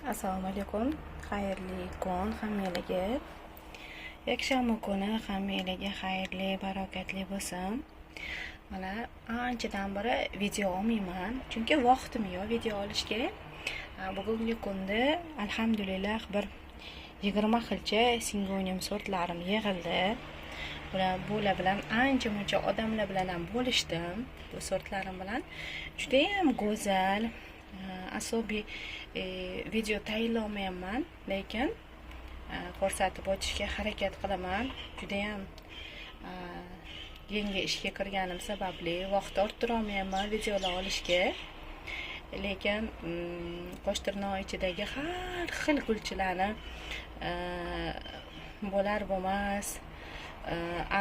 Assalomu alaykum. Xayrli kun hammanglarga. Yakshanba kuni hammanglarga xayrli, barakatli bo'lsin. Mana anchadan beri video olmayman, chunki vaqtim yo'q video olishga. Bugungi kunda, alhamdulillah, bir 20 xilcha singonium sortlarim yig'ildi. Bular bilan ancha muncha odamlar bilan ham bo'lishdim. Bu sortlarim bilan judayam go'zal. Особый video tayinlolmayapman, lekin ko'rsatib o'tishga harakat qilaman. Judayam yangi ishga kirganim sababli vaqt orttirolmayapman videolar olishga. Lekin qo'shtirnoq ichidagi har xil gulchilarni bo'lar bo'lmas,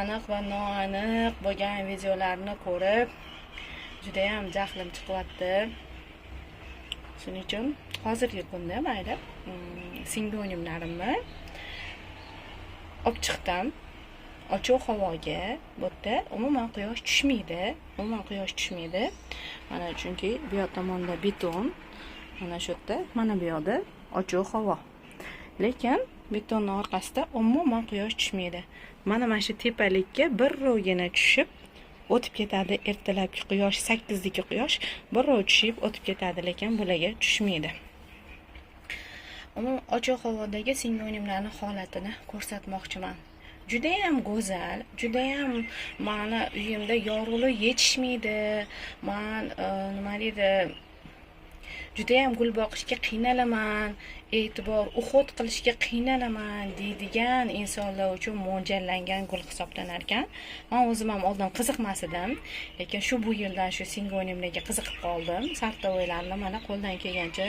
aniq va noaniq bo'lgan videolarni ko'rib, judayam jahlim chiqyapti. Shuning uchun hozirgi kunda, mayli, singoniumlarimni olib chiqdim ochiq havoga. Bu yerda umuman quyosh tushmaydi, umuman quyosh tushmaydi. Mana, chunki bu yoq tomonda beton, mana shu yerda, mana bu yoqda ochiq havo. Lekin betonni orqasida umuman quyosh tushmaydi. Mana shu tepalikka birrovgina tushib o'tib ketadi. Ertalabki quyosh, 8dagi quyosh birrov tushib o'tib ketadi, lekin bularga tushmaydi. Umuman, ochiq havodagi singoniumlarni holatini ko'rsatmoqchiman. Judayam go'zal, judayam. Mani uyimda yorug'lik yetishmaydi. Man nima deydi, judayam gul boqishga qiynalaman, e'tibor, уход qilishga qiynalaman deydigan insonlar uchun mo'ljallangan gul hisoblanar ekan. Man o'zim ham oldin qiziqmas edim, lekin shu bu yildan shu singoniumlarga qiziqib qoldim. Сортовой larni mana qo'ldan kelgancha,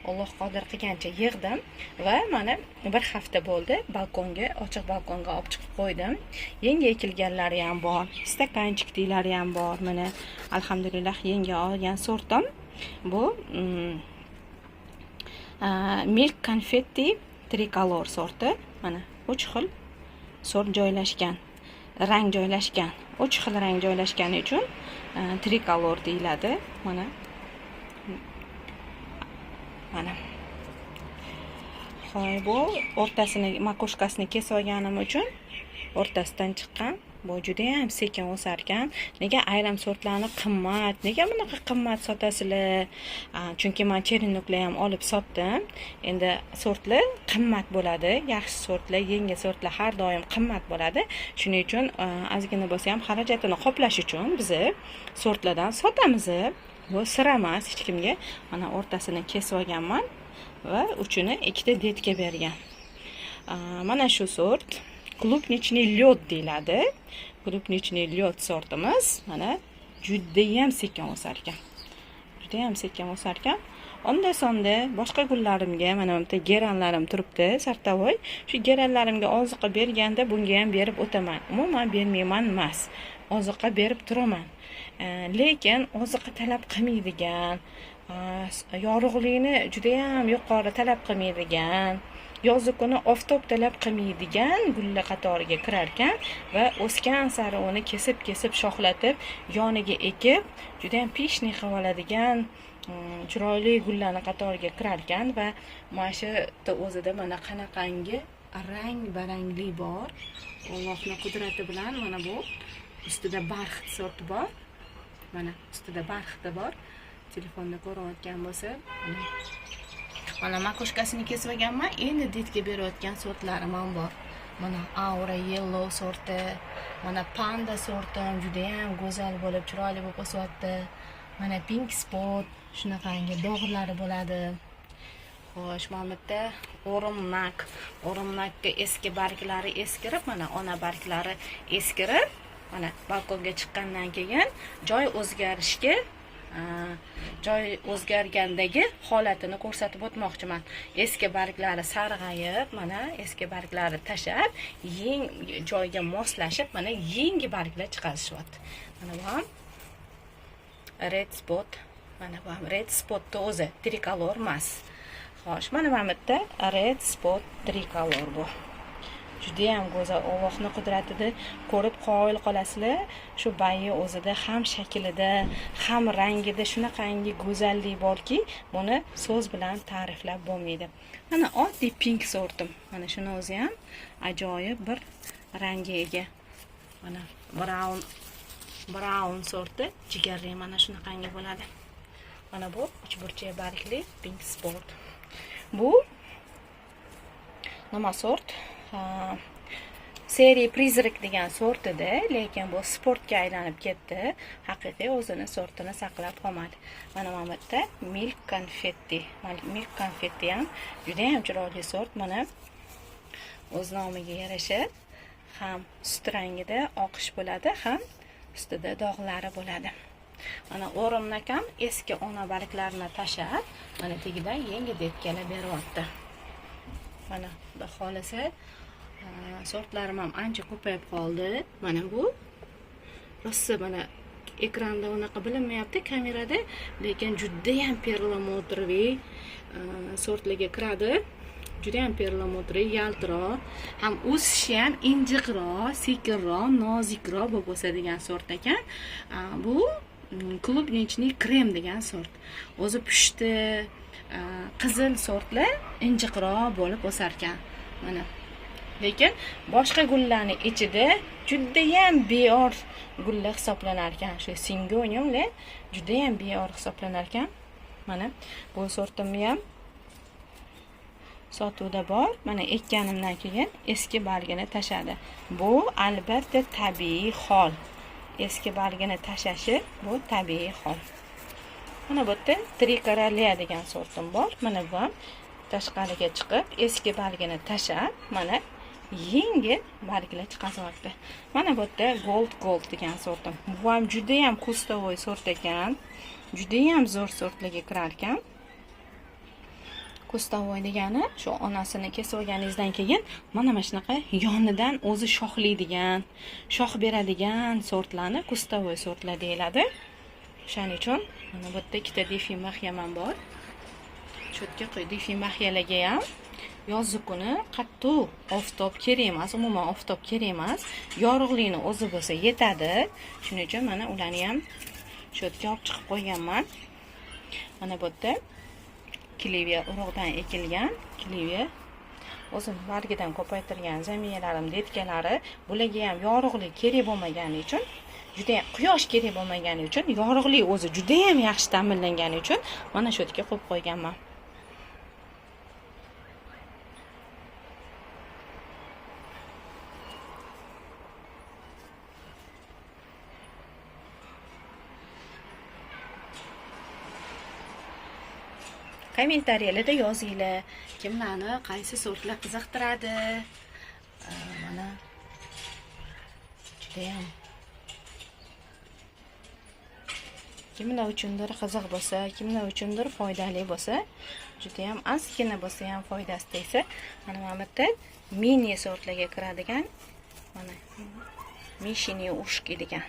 Alloh qodir qilgancha yig'dim va mana bir hafta bo'ldi, balkonga, ochiq balkonga olib chiqib qo'ydim. Yangi ekilganlari ham bor, стаканчик daglari ham bor. Mana, alhamdulillah, yangi olgan sortim bu Milk Confetti Tricolor sorti. Mana uch xil sort joylashgan, rang joylashgan. Uch xil rang joylashgani uchun tricolor deyiladi. Mana. Hoy, bu o'rtasini, макушка sini kesib olganim uchun o'rtasidan chiqqan. Bu judayam sekin o'sar ekan. Nega ayrim sortlarni qimmat, nega bunaqa qimmat sotasizlar? Chunki man черенок lar ham olib sotdim. Endi sortlar qimmat bo'ladi. Yaxshi sortlar, yangi sortlar har doim qimmat bo'ladi. Shuning uchun ozgina bo'lsa ham xarajatini qoplash uchun biza sortlardan sotamiz. Bu sir emas hech kimga. Mana, o'rtasini kesib olganman va uchini ikkita детка bergan. Mana shu sort Клубничный лед deyiladi. Клубничный лед sortimiz mana judayam sekin o'sar ekan. Judayam sekin o'sar ekan. Onda sonda boshqa gullarimga, mana bu yerda geranlarim turibdi, сортовой. Shu geranlarimga oziqa berganda bunga ham berib o'taman. Umuman bermayman emas. Oziqa berib turaman. Lekin oziqa talab qilmaydigan, yorug'likni judayam yuqori talab qilmaydigan, yozi kuni oftob talab qilmaydigan gullar qatoriga kirar ekan va o'sgan sari uni kesib kesib shoxlatib, yoniga ekib, judayam пышный qilib oladigan chiroyli gullarni qatoriga kirar ekan. Va mana shu yerda o'zida mana qanaqangi rang barangli bor. Allohni qudrati bilan mana bu ustida бархат sorti bor. Mana, ustida бархат i bor. Telefonda ko'rayotgan bo'lsa, mana макушка sini kesib olganman. Endi детка berayotgan sortlarim ham bor. Mana Aura Yellow sorti, mana Panda sortim judayam go'zal bo'lib, chiroyli bo'lib o'syapti. Mana Pink Spot, shunaqangi dog'lari bo'ladi. Xo'sh, mana bu yerda o'rimnak. O'rimnakka eski barglari eskirib, mana ona barglari eskirib, mana balkonga chiqqandan keyin joy o'zgarishga, joy o'zgargandagi holatini ko'rsatib o'tmoqchiman. Eski barglari sarg'ayib, mana eski barglari tashlab, yangi joyga moslashib, mana yangi barglar chiqarishyapti. Mana bu ham Red Spot, mana bu ham Red Spotni o'zi, tricolor emas. Xo'sh, mana bu yerda Red Spot Tricolor bu. Judayam go'zal, Allohni qudratini ko'rib qoyil qolasizlar. Shu bayi o'zida ham shaklida, ham rangida shunaqangi go'zallik borki, buni so'z bilan ta'riflab bo'lmaydi. Mana oddiy pink sortim. Mana shuni o'zi ham ajoyib bir rangga ega. Mana brown sorti jigarrang mana shunaqangi bo'ladi. Mana bu uchburchak bargli pink sport. Bu nima sort? Серый призрак degan sort edi, lekin bu sportga aylanib ketdi. Haqiqiy o'zini sortini saqlab qolmadi. Mana bu yerda Milk Confetti. Milk Confetti ham juda ham chiroyli sort. Mana o'z nomiga yarasha ham sut rangida oqish bo'ladi, ham ustida dog'lari bo'ladi. Mana o'rimnakam eski ona barglarini tashlab, mana tagidan yangi detkalar beryapti. Mana xudo xohlasa, sortlarim ham ancha ko'payib qoldi. Mana bu rosa mana ekranda unaqa bilinmayapti kamerada, lekin judayam перламутровый sortlarga kiradi. Judayam перламутровый, yaltiroq, ham o'sishi ham injiqroq, sekinroq, nozikroq bo'lib o'sadigan sort ekan. Bu клубничный krem degan sort. O'zi pushti, qizil sortlar injiqroq bo'lib o'sar ekan. Mana lekin boshqa gullarni ichida judayam beor gullar hisoblanar ekan. Shu singoniumlar judayam beor hisoblanar ekan. Mana bu sortimni ham sotuvda bor. Mana ekkanimdan keyin eski bargini tashladi. Bu albatta tabiiy hol. Eski bargini tashlashi bu tabiiy hol. Mana bu yerda Три короля degan sortim bor. Mana bu ham tashqariga chiqib, eski bargini tashlab, mana yangi barglar chiqazyapti. Mana bu yerda Gold Gold degan sortim. Bu ham juda ham кустовой sort ekan. Juda ham zo'r sortlarga kirar ekan. Кустовой degani shu onasini kesib olganingizdan keyin mana shunaqa yonidan o'zi shoxlaydigan, shox beradigan sortlarni кустовой sortlar deyiladi. O'shaning uchun mana bu yerda ikkita difenbaxiyam ham bor. Shu yerga difenbaxiyalarga ham yozgi kuni qattiq oftob kerak emas, umuman oftob kerak emas. Yorug'likni o'zi bo'lsa yetadi. Shuning uchun mana ularni ham shu yerga olib chiqib qo'yganman. Mana bu yerda kliviya, urug'dan ekilgan kliviya, o'zim bargidan ko'paytirgan zamiyalarim detkalari. Bularga ham yorug'lik kerak bo'lmagani uchun, judayam quyosh kerak bo'lmagani uchun, yorug'lik o'zi judayam yaxshi ta'minlangani uchun mana shu yerga qo'yib qo'yganman. Kommentariyalarda yozinglar, kimlarni qaysi sortlar qiziqtiradi. Mana judayam kimlar uchundir qiziq bo'lsa, kimlar uchundir foydali bo'lsa, judayam ozgina bo'lsa ham foydasi tegsa. Mana bu yerda mini sortlarga kiradigan mana мышиные ушки degan,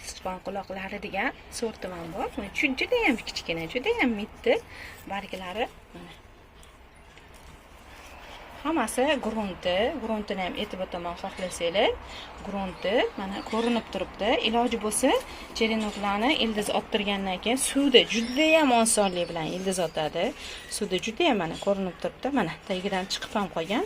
sichqon quloqlari degan sortim ham bor. Mana judayam kichkina, judayam mitti barglari. Mana hammasi grunti, gruntini ham aytib o'taman xohlasanglar. Grunti mana ko'rinib turibdi. Iloji bo'lsa черенок larni ildiz ottirgandan keyin suvda judayam osonlik bilan ildiz otadi. Suvda judayam mana ko'rinib turibdi, mana tagidan chiqib ham qolgan.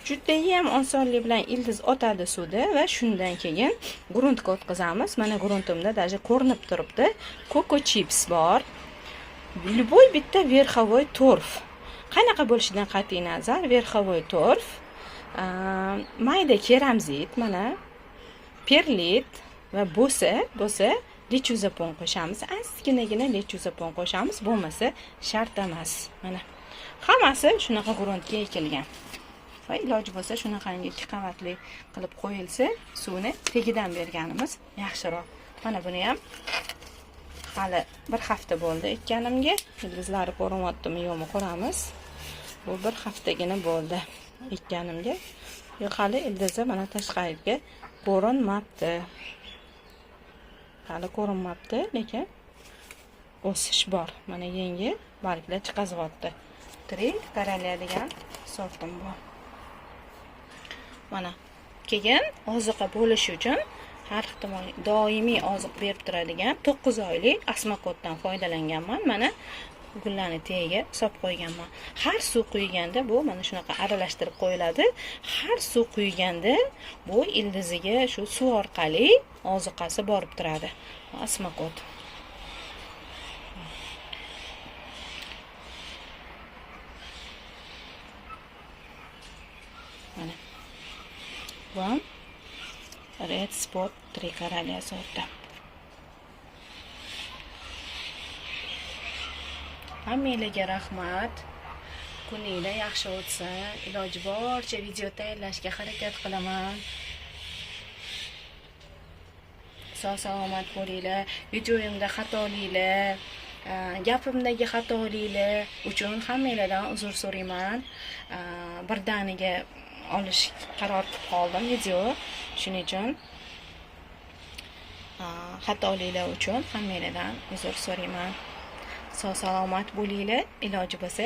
Judayam osonlik bilan ildiz otadi suvda va shundan keyin gruntga o'tkazamiz. Mana gruntimda даже ko'rinib turibdi. Koko chips bor. Любой bitta верховой торф, qanaqa bo'lishidan qat'iy nazar, верховой торф, mayda keramzit, mana perlit va bo'lsa lechuzapon qo'shamiz, ozginagina lechuzapon qo'shamiz, bo'lmasa shart emas. Mana hammasi shunaqa gruntga ekilgan va iloji bo'lsa shunaqangi ikki qavatli qilib qo'yilsa, suvni tagidan berganimiz yaxshiroq. Mana buni ham hali bir hafta bo'ldi ekkanimga. Ildizlari ko'rinyaptimi, yo'qmi, ko'ramiz. Bu bir haftagina bo'ldi ekkanimga. Yo'q, hali ildizi mana tashqariga ko'rinmabdi, hali ko'rinmabdi, lekin o'sish bor. Mana yangi barglar chiqazyapti. Три короля degan sortim bor. Mana keyin oziqa bo'lishi uchun har ehtimol doimiy oziq berib turadigan 9 oylik osmokotdan foydalanganman. Mana gullarni tagiga solib qo'yganman. Har suv quyganda bu mana shunaqa aralashtirib qo'yiladi. Har suv quyganda bu ildiziga shu suv orqali oziqasi borib turadi. Osmokot. Mana bu ham Red Spot Trikoraliya sorti. Hammanglarga rahmat. Kuninglar yaxshi o'tsin. Iloji boricha video tayyorlashga harakat qilaman. Sog' salomat bo'linglar. Videoyimda xatoliklar, gapimdagi xatoliklar uchun hammanglardan uzr so'rayman. Birdaniga olish qaror qilib qoldim video. Shuning uchun xatoliklar uchun hammanglardan uzr so'rayman. Sog' salomat bo'linglar. Iloji bo'lsa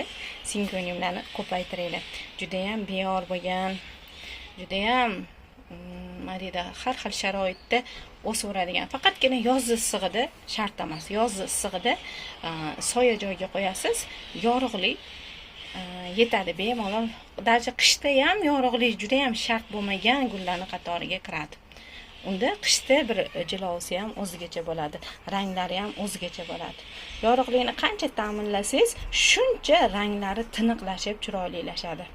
singoniumlarni ko'paytiringlar. Juda ham beyor bo'lgan, juda ham nima deydi, har xil sharoitda o'saveradigan. Faqatgina yoz issig'ida shart emas. Yoz issig'ida soya joyga qo'yasiz, yorug'lik yetadi bemalol. Даже qishda ham yorug'lik juda ham shart bo'lmagan gullarni qatoriga kiradi. Unda qishda bir jilosi ham o'zgacha bo'ladi, ranglari ham o'zgacha bo'ladi. Yorug'likni qancha ta'minlasangiz, shuncha ranglari tiniqlashib, chiroylilashadi.